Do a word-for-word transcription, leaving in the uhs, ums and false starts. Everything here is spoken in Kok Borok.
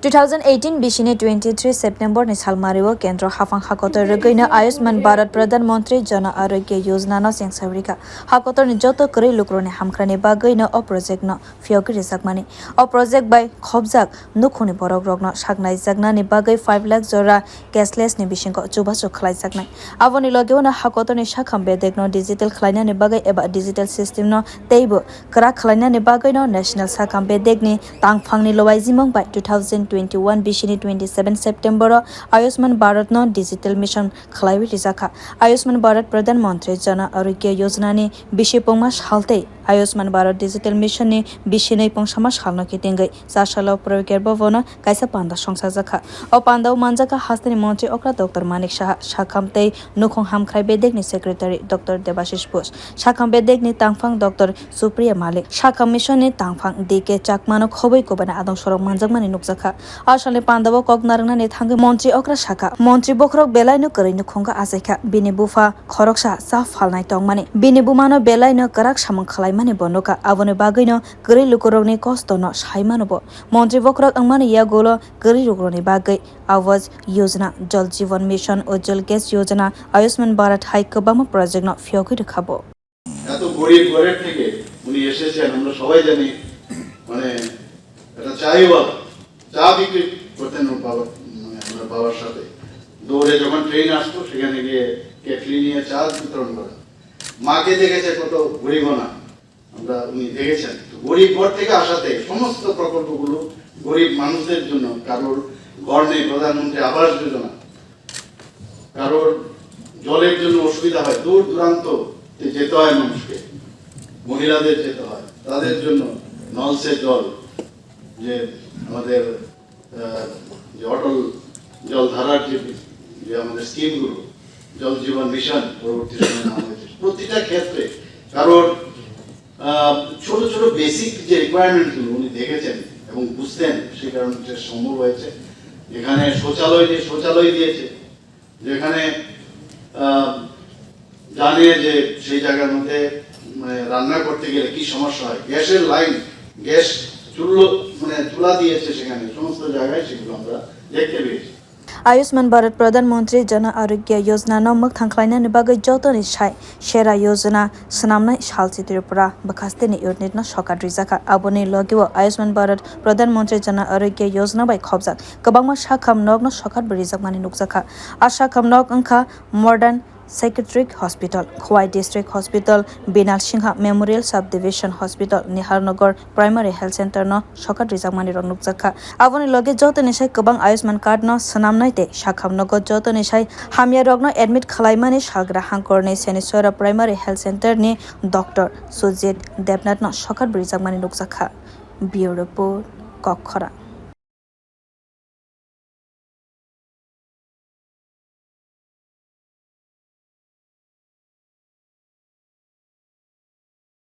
Two thousand eighteen bisini twenty-three September ni salmario kendro haphang hakotor rwgwino Ayushman Bharat Pradhan Mantri Jana Arogya Yojana no chengsawi rikha. Hakotor ni joto kwrwi lukurokni hamkrai ni bagwi no o project no phiyogwi rijakmani. O project bai khobjak nukhungni borok rokno saknai jaknani bagwi five lakh jora cashless ni bisingo chubachu khlaijaknai. Aboni logeo no hakotor ni sakham bedek no digital khlainani bagwi eba digital system no teibo kwrak khlainani bagwino National Sakham Bedekni tangphangni lobaijimung bai two thousand twenty-one bisini twenty-seven September o Ayushman Bharat no Digital Mission khlaiwi rijakha. Ayushman Bharat Pradhan Mantri Jana Arogya Yojana ni bisi pungma saltei Ayushman Bharat Digital Mission ni bisi nwi pungsama salno kitingwi cha salo Prager Bhavan o kaisa panda songsajakha. O pandao manjakha hasteni Mantri okra Doctor Manik Saha, sakham tei nukhung hamkrai bedekni Secretary Doctor Debashish Bush, sakham bedekni tangphang Doctor Supriya Malik, sakham missionni tangphang D K Chakmano khobwi kubani adong sorok manjakmani nukjakha. A salni pandao kok narwknani thangwi Mantri okra sakha, Mantri bokhorok belaino kwrwi nukhungo achaikha, bini bupha khoroksa cha phalnai tongmani, bini bumano belaino kwrak samung khlaimani bo nukha, aboni bagwino kwrwi lukurokni kostono saimano bo. Mantri bokhorok wngmani yagulo kwrwi lukurokni bagwi Awas Yojana, Jal Jeevan Mission, Ujjwal Gas Yojana, Ayushman Bharat hai kwbangma project no phiyogwi rwkha bo. এত গরিব ঘরের থেকে উনি এসেছেন, আমরা সবাই জানি, মানে, একটা চাইওয়ালা, চা বিক্রি করতেন ওর বাবা, মানে, আমার বাবার সাথে। দৌড়ে যখন ট্রেন আসতো, সেখানে গিয়ে কেটলি নিয়ে চা বিতরণ করা। মাকে দেখেছে কত গরিব অনাথ, আমরা, উনি দেখেছেন। তো গরিব ঘর থেকে আসাতে সমস্ত প্রকল্পগুলো গরিব মানুষদের জন্য, কারোর ঘর নেই, প্রধানমন্ত্রী আবাস যোজনা, কারোর জলের জন্য অসুবিধা হয়, দূর দূরান্ত যেতে হয় মানুষকে, মহিলাদের যেতে হয়, তাদের জন্য নল সে জল, যে আমাদের, আহ, যে অটল জলধারার যে, যে আমাদের স্কিমগুলো, জল জীবন মিশন পরবর্তী সময়ে নাম হয়েছে, প্রতিটা ক্ষেত্রে কারোর, আহ, ছোট ছোট বেসিক যে রিকোয়ারমেন্টগুলো উনি দেখেছেন এবং বুঝতেন, সেই কারণে এটা সম্ভব হয়েছে। এখানে শৌচালয় দিয়ে, শৌচালয় দিয়েছে, যেখানে, আহ, জানে যে সেই জায়গার মধ্যে, মানে, রান্না করতে গেলে কি সমস্যা হয়, গ্যাসের লাইন, গ্যাস চুল্লো, মানে, চুলা দিয়েছে সেখানে, সমস্ত জায়গায় সেগুলো আমরা দেখতে পেয়েছি। Ayushman Bharat Pradhan Mantri Jana Arogya Yojana no mwkthang khlainani bagwi jotoni sai Sera Yojana swnamnai salchi Tripura bwkhasteni unit no sokat rijakha. Aboni logio Ayushman Bharat Pradhan Mantri Jana Arogya Yojana bai khobjak kwbangma sakham nok no sokat bo rijakmani nukjakha. A sakham nok wngkha Modern Psychiatric Hospital, Khowai District Hospital, Binal Singha Memorial Subdivision Hospital, Niharnagar Primary Health Center no sokat rijakmani rok nukjakha. Aboni loge jotoni sai kwbang Ayushman card no swnamnai tei sakham nogo jotoni sai hamya rok no admit khwlaimani salgra hangkorni Seniswara Primary Health Center ni Doctor Sujit Debnath no sokat bo rijakmani nukjakha. Bureau Report, Kokkhorang.